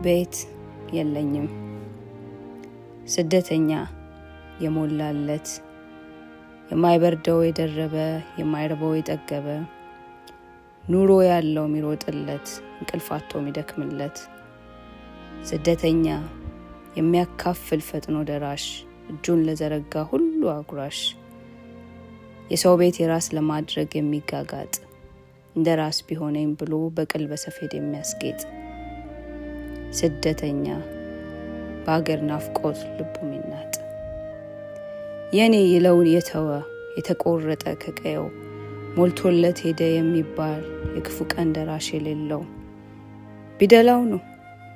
ቤት የለኝም። ስደተኛ የሞላለት፣ የማይበርደው የደረበ፣ የማይርበው የጠገበ፣ ኑሮ ያለው የሚሮጥለት፣ እንቅልፍ አጥቶ የሚደክምለት፣ ስደተኛ የሚያካፍል ፈጥኖ ደራሽ፣ እጁን ለዘረጋ ሁሉ አጉራሽ፣ የሰው ቤት የራስ ለማድረግ የሚጋጋጥ፣ እንደ ራስ ቢሆነኝ ብሎ በቅል በሰፌድ የሚያስጌጥ፣ ስደተኛ በአገር ናፍቆት ልቡ ሚናጥ፣ የኔ ይለውን የተወ፣ የተቆረጠ ከቀየው፣ ሞልቶለት ሄደ የሚባል፣ የክፉ ቀን ደራሽ የሌለው፣ ቢደላው ነው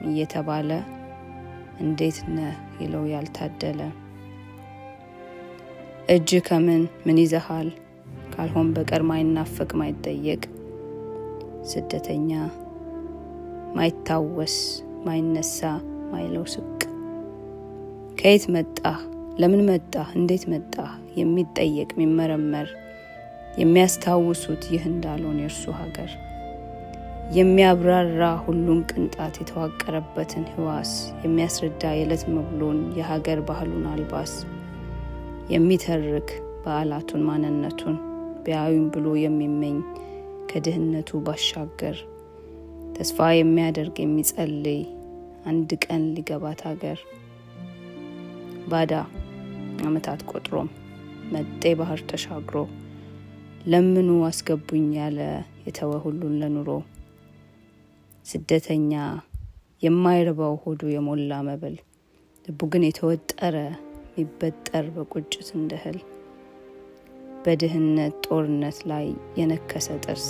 እየተባለ እንዴት ነህ ይለው ያልታደለ፣ እጅ ከምን ምን ይዘሃል ካልሆን በቀር ማይናፈቅ ማይጠየቅ፣ ስደተኛ ማይታወስ ማይነሳ ማይለው ስቅ፣ ከየት መጣህ፣ ለምን መጣህ፣ እንዴት መጣህ የሚጠየቅ የሚመረመር፣ የሚያስታውሱት ይህ እንዳልሆን የእርሱ ሀገር፣ የሚያብራራ ሁሉን ቅንጣት የተዋቀረበትን ህዋስ፣ የሚያስረዳ የዕለት መብሎን የሀገር ባህሉን አልባስ፣ የሚተርክ በዓላቱን ማንነቱን፣ ቢያዩኝ ብሎ የሚመኝ ከድህነቱ ባሻገር፣ ተስፋ የሚያደርግ የሚጸልይ አንድ ቀን ሊገባት ሀገር፣ ባዳ አመታት ቆጥሮም መጤ ባህር ተሻግሮ ለምኑ አስገቡኝ ያለ፣ የተወ ሁሉን ለኑሮ፣ ስደተኛ የማይርበው ሆዱ የሞላ መብል፣ ልቡ ግን የተወጠረ የሚበጠር በቁጭት እንደ እህል፣ በድህነት ጦርነት ላይ የነከሰ ጥርስ፣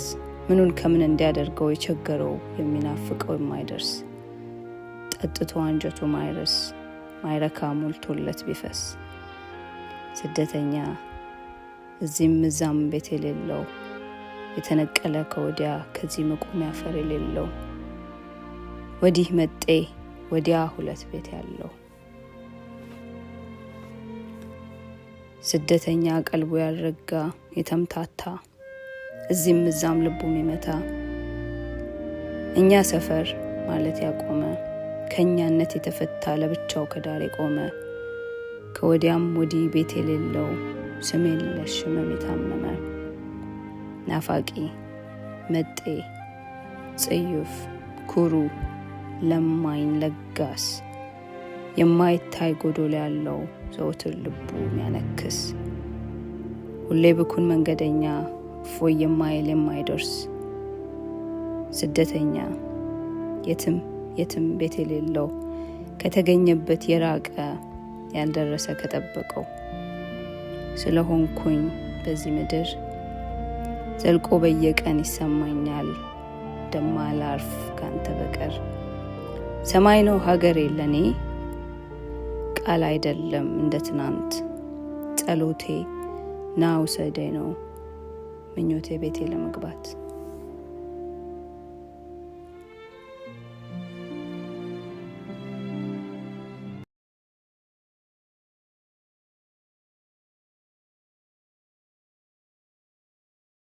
ምኑን ከምን እንዲያደርገው የቸገረው፣ የሚናፍቀው የማይደርስ፣ ጠጥቶ አንጀቱ ማይረስ ማይረካ ሞልቶለት ቢፈስ፣ ስደተኛ እዚህም እዛም ቤት የሌለው፣ የተነቀለ ከወዲያ ከዚህ መቆሚያ አፈር የሌለው፣ ወዲህ መጤ ወዲያ ሁለት ቤት ያለው፣ ስደተኛ ቀልቡ ያልረጋ የተምታታ፣ እዚህም እዛም ልቡ የሚመታ፣ እኛ ሰፈር ማለት ያቆመ፣ ከእኛነት የተፈታ ለብቻው ከዳር የቆመ፣ ከወዲያም ወዲህ ቤት የሌለው፣ ስም የለሽ ህመም የታመመ፣ ናፋቂ መጤ ጽዩፍ ኩሩ ለማኝ ለጋስ፣ የማይታይ ጎዶሎ ያለው ዘወትር ልቡ የሚያነክስ፣ ሁሌ ብኩን መንገደኛ እፎይ የማይል የማይደርስ፣ ስደተኛ የትም የትም ቤት የሌለው፣ ከተገኘበት የራቀ ያልደረሰ ከጠበቀው፣ ስለሆንኩኝ በዚህ ምድር ዘልቆ በየቀን ይሰማኛል እንደማላርፍ ካንተ በቀር። ሰማይ ነው ሀገሬ ለኔ፣ ቃል አይደለም እንደ ትናንት፣ ጸሎቴ ና ውሰደኝ ነው ምኞቴ ቤቴ ለመግባት።